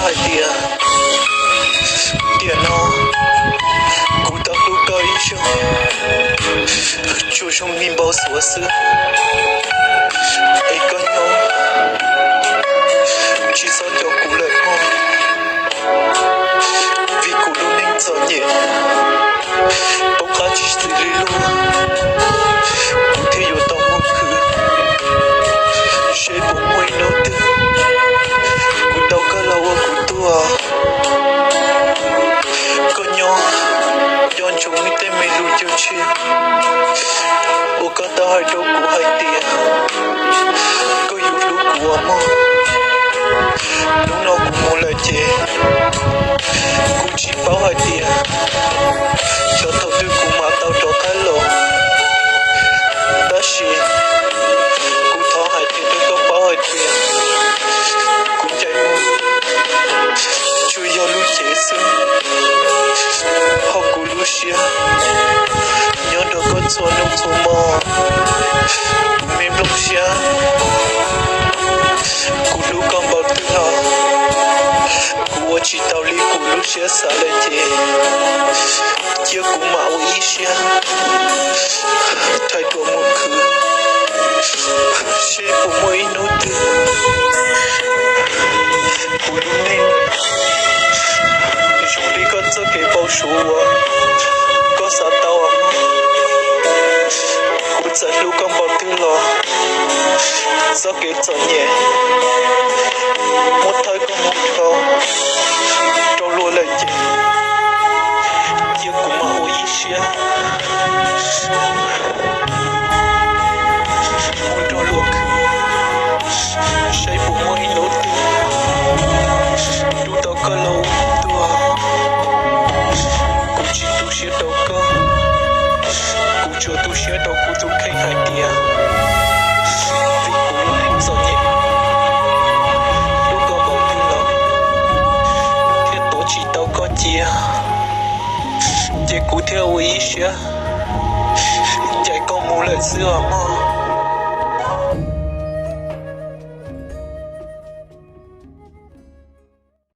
Hais tias, tiam no kuv tau hlub koj ib zaug, tsuas zoo li npau suav xwb, es koj nyob tsis txhob nco kuv lawm mog. Vim kuv lub neej txom nyem, poob qab tsis xws li luag, kuv thiaj yuav tau muab khwv. Seb puas muaj ib hnub twg kuv tau koj los ua kuv tug. Koj nyob nco ntsoov ib tej me lus cog tseg uas koj tau hais rau kuv hais tias koj yuav hlub kuv os mog. Hnub no kuv mus lawm ces kuv tsis paub hais tias xyov thaum twg kuv mam tau rov qab los. Tab sis kuv thov hais tias rau koj paub hais tias kuv ncaim mus tsuas yog lub cev xwb, ho kuv lub siab nyob nrog koj txhua hnub txhua hmo. Kuv me nplooj siab, kuv hlub koj npaum twg los kuv ua tsis tau li kuv lub siab xav lawm ces cia kuv mam ua ib siab rhais ruam mus khwv. Seb puas muaj ib hnub twg kuv lub neej zoo li koj txoj kev npau suav uas koj xav tau. Kuv txawm hlub koj npaum twg los txoj kev txom nyem muab thawb koj mus dhau rau luag lawm ces cia kuv mam ua ib siab mus nrog luag khwv. Seb puas muaj ib hnub twg rub tau koj los ua kuv tug. Kuv tsis tu siab rau koj, kuv tsuas tu siab rau kuv tus kheej hais tias vim kuv lub neej txom nyem, hlub koj npaum twg los thiaj tuav tsis tau koj cia, ces kuv thiaj ua ib siab ncaim koj mus lawm xwb os mog.